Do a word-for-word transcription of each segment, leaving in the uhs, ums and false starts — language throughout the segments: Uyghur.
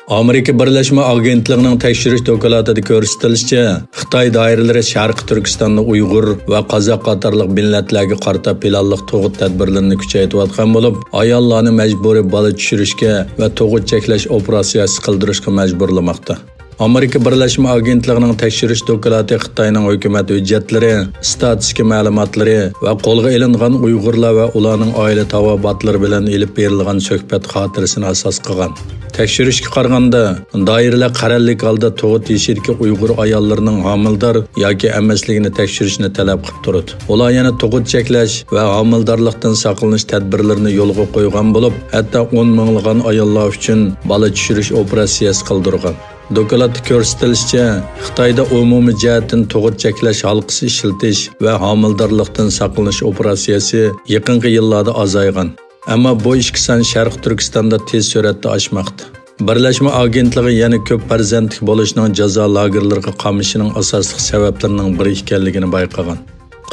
ئامېرىكا بىرلەشمە ئاگېنتلىقىنىڭ تەكشۈرۈش دوكلاتىدا كۆرسىتىلىشىچە، خىتاي دائىرىلىرى شەرقىي تۈركىستاندا ئۇيغۇر ۋە قازاق قاتارلىق مىللەتلەرگە قارىتا پىلانلىق تۇغۇت تەدبىرلىرىنى كۈچەيتىۋاتقان بولۇپ، ئاياللارنى مەجبۇرىي بالا چۈشۈرۈشكە ۋە تۇغۇت چەكلەش ئوپېراتسىيەسى قىلدۇرۇشقا مەجبۇرلىماقتا. ئامېرىكا بىرلەشمە ئاگېنتلىقىنىڭ تەكشۈرۈش دوكلاتى خىتاينىڭ ھۆكۈمەت ھۆججەتلىرى، ئىستاتىستىكا مەلۇماتلىرى ۋە قولغا ئېلىنغان ئۇيغۇرلار ۋە ئۇلارنىڭ ئائىلە تاۋابىئاتلىرى بىلەن ئېلىپ بېرىلغان سۆھبەت خاتىرىسىنى ئاساس قىلغان. تەكشۈرۈشكە قارىغاندا، دائىرىلەر قەرەللىك ھالدا تۇغۇت يېشىدىكى ئۇيغۇر ئاياللىرىنىڭ ھامىلىدار ياكى ئەمەسلىكىنى تەكشۈرۈشنى تەلەپ قىلىپ تۇرىدۇ. ئۇلار يەنە تۇغۇت چەكلەش ۋە ھامىلىدارلىقتىن ساقلىنىش تەدبىرلىرىنى يولغا قويغان بولۇپ، ھەتتا ئون مىڭلىغان ئاياللار ئۈچۈن بالا چۈشۈرۈش ئوپېراتسىيەسى قىلدۇرغان. دوكلاتتا كۆرسىتىلىشىچە، خىتايدا ئومۇمىي جەھەتتىن تۇغۇت چەكلەش ھالقىسى ئىشلىتىش ۋە ھامىلىدارلىقتىن ساقلىنىش ئوپېراتسىيەسى يېقىنقى يىللاردا ئازايغان. ئەمما بۇ ئىككى سان شەرقىي تۈركىستاندا تېز سۈرئەتتە ئاشماقتا. بىرلەشمە ئاگېنتلىقى يەنە كۆپ پەرزەنتلىك بولۇشنىڭ جازا لاگېرلىرىغا قامىشىنىڭ ئاساسلىق سەۋەبلىرىنىڭ بىرى ئىكەنلىكىنى بايقىغان.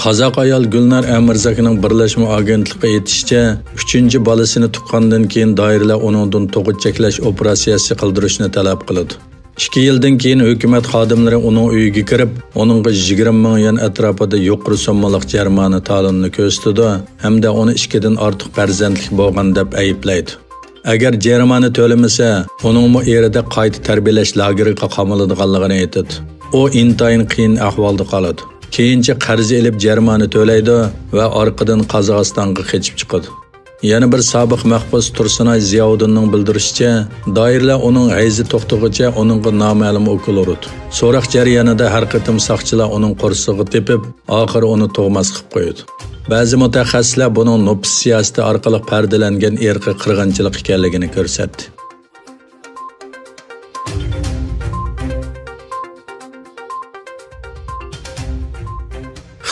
قازاق ئايال گۈلنار ئەمىرزەكنىڭ بىرلەشمە ئاگېنتلىققا ئېيتىشىچە، ئۈچىنچى بالىسىنى تۇغقاندىن كېيىن دائىرىلەر ئۇنىڭدىن تۇغۇت چەكلەش ئوپېراتسىيەسى قىلدۇرۇشنى تەلەپ قىلىدۇ. ئىككى يىلدىن كېيىن ھۆكۈمەت خادىملىرى ئۇنىڭ ئۆيىگە كىرىپ، ئۇنىڭغا يىگىرمە مىڭ يۈەن ئەتراپىدا يۇقىرى سوممىلىق جەرىمانە تالونىنى كۆرسىتىدۇ ھەمدە ئۇنى ئىككىدىن ئارتۇق پەرزەنتلىك بولغان دەپ ئەيىبلەيدۇ. ئەگەر جەرىمانە تۆلىمىسە، ئۇنىڭمۇ ئېرىدەك قايتا تەربىيەلەش لاگېرىغا قامىلىدىغانلىقىنى ئېيتىدۇ. ئۇ ئىنتايىن قىيىن ئەھۋالدا قالىدۇ. كېيىنچە قەرز ئېلىپ جەرىمانە تۆلەيدۇ ۋە ئارقىدىن قازاقىستانغا قېچىپ چىقىدۇ. يەنە بىر سابىق مەھبۇس تۇرسۇنئاي زىياۋۇدۇننىڭ بىلدۈرۈشىچە، دائىرىلەر ئۇنىڭ ھەيزى توختىغۇچە ئۇنىڭغا نامەلۇم ئوكۇل ئۇرىدۇ. سوراق جەريانىدا ھەر قېتىم ساقچىلار ئۇنىڭ قورسىقىغا تېپىپ، ئاخىرى ئۇنى تۇغماس قىلىپ قويىدۇ. بەزى مۇتەخەسسىسلەر بۇنىڭ نوپۇس سىياسىتى ئارقىلىق پەردىلەنگەن ئىرقىي قىرغىنچىلىق ئىكەنلىكىنى كۆرسەتتى.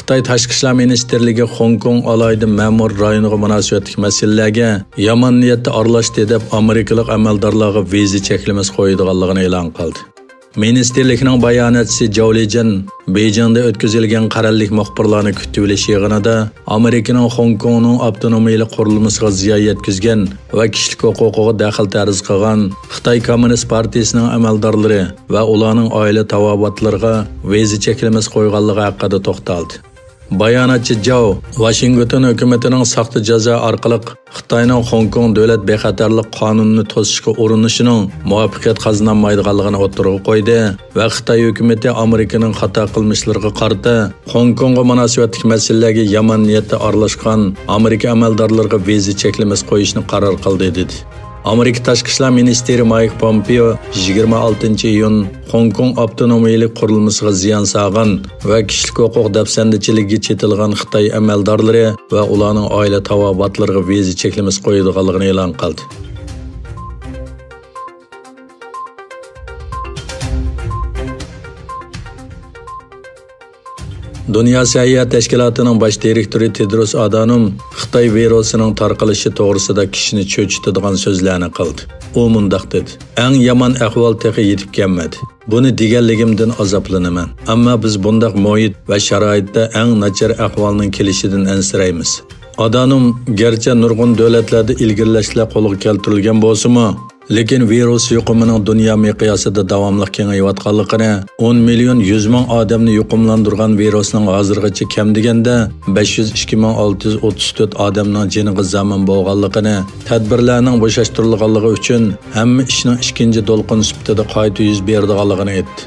خىتاي تاشقى ئىشلار مىنىستىرلىكى خوڭكوڭ ئالاھىدە مەمۇرىي رايونىغا مۇناسىۋەتلىك مەسىلىلەرگە يامان نىيەتتە ئارىلاشتى دەپ، ئامېرىكىلىق ئەمەلدارلارغا ۋىزا چەكلىمىسى قويىدىغانلىقىنى ئېلان قىلدى. مىنىستىرلىكنىڭ باياناتچىسى جاۋ لىجىن بېيجىڭدا ئۆتكۈزۈلگەن قەرەللىك مۇخبىرلارنى كۈتۈۋېلىش يىغىنىدا ئامېرىكىنىڭ خوڭكوڭنىڭ ئاپتونومىيىلىك قۇرۇلمىسىغا زىيان يەتكۈزگەن ۋە كىشىلىك ھوقۇقىغا دەخلى-تەرۇز قىلغان خىتاي كوممۇنىست پارتىيىسىنىڭ ئەمەلدارلىرى ۋە ئۇلارنىڭ ئائىلە تاۋابىئاتلىرىغا ۋىزا چەكلىمىسى قويغانلىقى ھەققىدە توختالدى. باياناتچى جاۋ ۋاشىنگتون ھۆكۈمىتىنىڭ ساختا جازا ئارقىلىق خىتاينىڭ خوڭكوڭ دۆلەت بىخەتەرلىك قانۇنىنى توسۇشقا ئۇرۇنۇشىنىڭ مۇۋەپپەقىيەت قازىنالمايدىغانلىقىنى ئوتتۇرىغا قويدى ۋە خىتاي ھۆكۈمىتى ئامېرىكىنىڭ خاتا قىلمىشلىرىغا قارىتا خوڭكوڭغا مۇناسىۋەتلىك مەسىلىلەرگە يامان نىيەتتە ئارىلاشقان ئامېرىكا ئەمەلدارلىرىغا ۋىزا چەكلىمىسى قويۇشنى قارار قىلدى، دېدى. ئامېرىكا تاشقى ئىشلار مىنىستىرى مايك پومپېئو يىگىرمە ئالتىنچى ئىيۇن خوڭكوڭ ئاپتونومىيىلىك قۇرۇلمىسىغا زىيان سالغان ۋە كىشىلىك ھوقۇق دەپسەندىچىلىكىگە چېتىلغان خىتاي ئەمەلدارلىرى ۋە ئۇلارنىڭ ئائىلە تاۋابىئاتلىرىغا ۋىزا چەكلىمىسى قويىدىغانلىقىنى ئېلان قىلدى. دۇنيا سەھىيە تەشكىلاتىنىڭ باش دىرېكتورى تېدروس ئادانوم خىتاي ۋىرۇسىنىڭ تارقىلىشى توغرىسىدا كىشىنى چۆچۈتىدىغان سۆزلەرنى قىلدى. ئۇ مۇنداق دېدى: «ئەڭ يامان ئەھۋال تېخى يېتىپ كەلمىدى. بۇنى دېگەنلىكىمدىن ئازابلىنىمەن. ئەمما بىز بۇنداق مۇھىت ۋە شارائىتتا ئەڭ ناچار ئەھۋالنىڭ كېلىشىدىن ئەنسىرەيمىز.» ئادانوم گەرچە نۇرغۇن دۆلەتلەردە ئىلگىرىلەشلەر قولغا كەلتۈرۈلگەن بولسىمۇ، لېكىن ۋىرۇس يۇقۇمىنىڭ دۇنيا مىقياسىدا داۋاملىق كېڭىيىۋاتقانلىقىنى، ئون مىليون يۈز مىڭ ئادەمنى يۇقۇملاندۇرغان ۋىرۇسنىڭ ھازىرغىچە كەم دېگەندە بەش يۈز ئىككى مىڭ ئالتە يۈز ئوتتۇز تۆت ئادەمنىڭ جېنىغا زامىن بولغانلىقىنى، تەدبىرلەرنىڭ بوشاشتۇرۇلغانلىقى ئۈچۈن ھەممە ئىشنىڭ ئىككىنچى دولقۇن سۈپىتىدە قايتا يۈز بېرىدىغانلىقىنى ئېيتتى.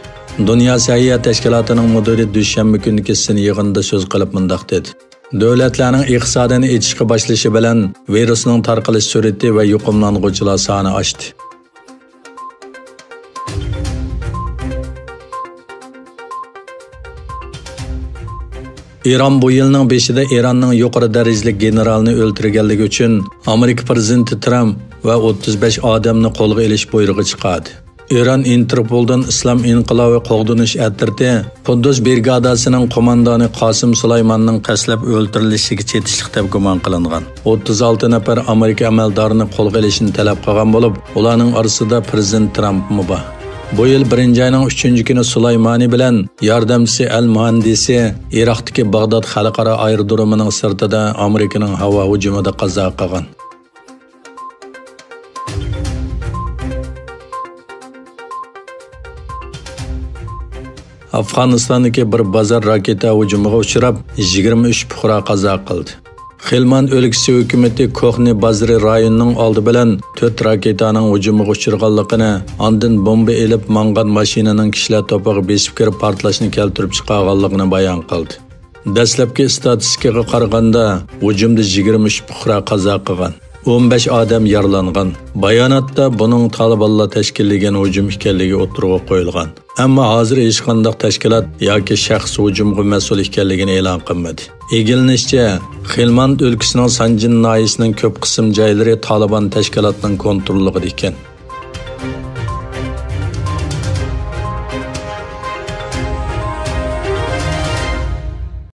دۇنيا سەھىيە تەشكىلاتىنىڭ مۇدىرى دۈشەنبە كۈنى كېچىسىنى يىغىندا سۆز قىلىپ مۇنداق دېدى: «دۆلەتلەرنىڭ ئىقتىسادىنى ئېچىشقا باشلىشى بىلەن ۋىرۇسنىڭ تارقىلىش سۈرئىتى ۋە يۇقۇملانغۇچىلار سانى ئاشتى.» ئىران بۇ يىلنىڭ بېشىدا ئىراننىڭ يۇقىرى دەرىجىلىك گېنېرالىنى ئۆلتۈرگەنلىكى ئۈچۈن ئامېرىكا پىرېزىدېنتى ترامپ ۋە ئوتتۇز بەش ئادەمنى قولغا ئېلىش بۇيرۇقى چىقاردى. ئىران ئىنتېرپولدىن ئىسلام ئىنقىلابى قوغدىنىش ئەترىتى قۇددۇس برىگاداسىنىڭ قوماندانى قاسىم سۇلايماننىڭ قەستلەپ ئۆلتۈرۈلۈشىگە چېتىشلىق دەپ گۇمان قىلىنغان ئوتتۇز ئالتە نەپەر ئامېرىكا ئەمەلدارىنى قولغا ئېلىشنى تەلەپ قىلغان بولۇپ، ئۇلارنىڭ ئارىسىدا پىرېزىدېنت ترامپمۇ بار. بۇ يىل بىرىنچى ئاينىڭ ئۈچىنچى كۈنى سۇلايمانى بىلەن ياردەمچىسى ئەل مۇھەندىسى ئىراقتىكى باغداد خەلقئارا ئايرودرومىنىڭ سىرتىدا ئامېرىكىنىڭ ھاۋا ھۇجۇمىدا قازا قىلغان. ئافغانىستاندىكى بىر بازار راكېتا ھۇجۇمىغا ئۇچراپ، يىگىرمە ئۈچ پۇقرا قازا قىلدى. خېلماند ئۆلكىسى ھۆكۈمىتى كوخنى بازىرى رايونىنىڭ ئالدى بىلەن تۆت راكېتانىڭ ھۇجۇمىغا ئۇچرىغانلىقىنى، ئاندىن بومبا ئېلىپ ماڭغان ماشىنىنىڭ كىشىلەر توپىغا بېسىپ كىرىپ پارتلاشنى كەلتۈرۈپ چىقارغانلىقىنى بايان قىلدى. دەسلەپكى ئىستاتىستىكىغا قارىغاندا، ھۇجۇمدا يىگىرمە ئۈچ پۇقرا قازا قىلغان، ئون بەش ئادەم يارىلانغان. باياناتتا بۇنىڭ تالىبانلار تەشكىللىگەن ھۇجۇم ئىكەنلىكى ئوتتۇرىغا قويۇلغان. ئەمما ھازىر ھېچقانداق تەشكىلات ياكى شەخس ھۇجۇمغا مەسئۇل ئىكەنلىكىنى ئېلان قىلمىدى. ئىگىلىنىشىچە، خېلماند ئۆلكىسىنىڭ سانجىن ناھىيەسىنىڭ كۆپ قىسىم جايلىرى تالىبان تەشكىلاتىنىڭ كونتروللۇقىدا ئىكەن.